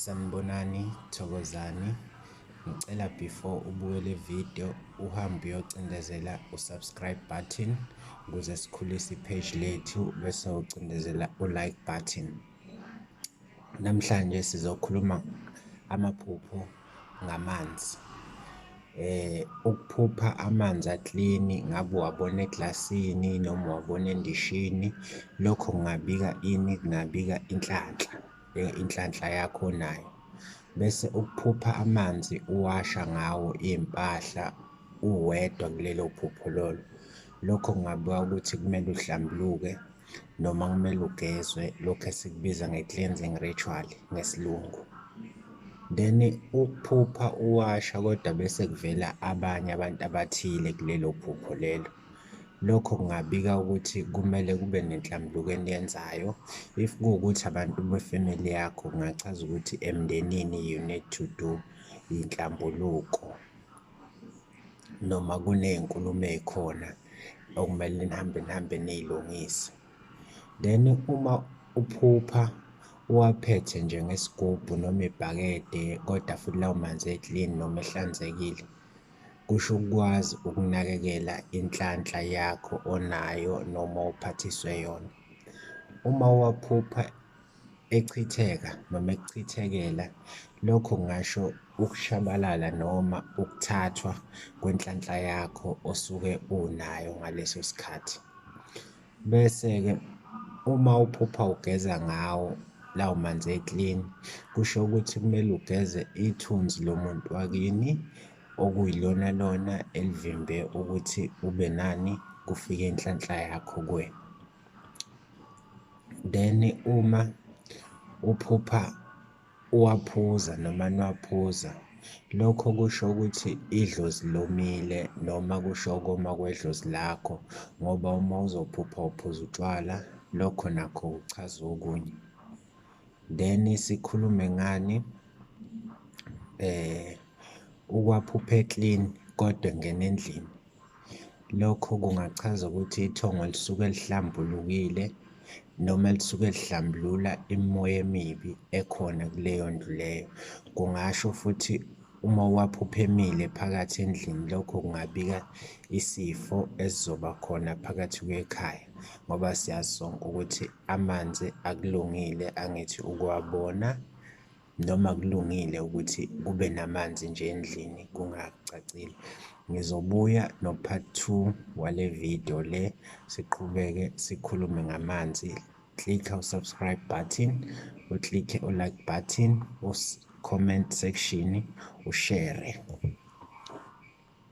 Sanibonani, thokozani. Ngicela before ubuke le video uhambe uyocindezela u-subscribe button ukuze sikhulise i-page lethu bese ucindezela u-like button. Namhlanje sizokhuluma amaphupho ngamanzi. Ukuphupha amanzi aklini ngabe uwabona eglasini noma uwabona endishini, lokho kungabika ini? Kungabika inhlanhla, inhlanhla yakho onayo. Bese ukuphupha amanzi uwasha ngawo iy'mpahla uwedwa kulelo phupho lolo, lokho kungabika ukuthi kumele uhlambuluke noma kumele ugezwe, lokhu esikubiza nge-cleansing ritual ngesiLungu. Then ukuphupha uwasha kodwa bese kuvela abanye abantu abathile kulelo phupho lelo, lokho kungabika ukuthi kumele kube nenhlambuluko eniyenzayo. If kuwukuthi abantu befemeli yakho, kungachaza ukuthi emndenini you need to do inhlambuluko noma kuney'nkulumo ey'khona okumele nihambe nihambe niy'lungise. Then uma uphupha uwaphethe nje ngesigubhu noma ibhakede kodwa futhi lawo manzi eklini noma ehlanzekile, kusho ukwazi ukunakekela inhlanhla yakho onayo noma ophathiswe yona. Uma uwaphupha echitheka noma ekuchithekela, lokho kungasho ukushabalala noma ukuthathwa kwenhlanhla yakho osuke unayo ngaleso sikhathi. Bese-ke uma uphupha ugeza ngawo lawo manzi eklini, kusho ukuthi kumele ugeze ithunzi lomuntu wakini okuyilona lona elivimbe ukuthi ube nani, kufike inhlanhla yakho kuwena. Then uma uphupha uwaphuza noma niwaphuza, lokho kusho ukuthi idlozi lomile noma kusho ukoma kwedlozi lakho ngoba uma uzophupha uphuza utshwala, lokho nakho kuchaza okunye. Then sikhulume ngani? Ukwaphupha eklini kodwa engena endlini. Lokho kungachaza ukuthi ithongo lisuke lihlambulukile noma lisuke lihlambulula imimoya emibi ekhona kuleyo ndlu leyo. Kungasho futhi uma uwaphupha emile phakathi endlini, lokho kungabika isifo esizoba khona phakathi kwekhaya ngoba siyazi sonke ukuthi amanzi akulungile, angithi ukuwabona noma kulungile ukuthi kube namanzi nje endlini kungacacile. Ngizobuya no-part two wale video le, siqhubeke sikhulume ngamanzi. Klikha u-subscribe button, uklikhe u-like button, u-comment section, ushare.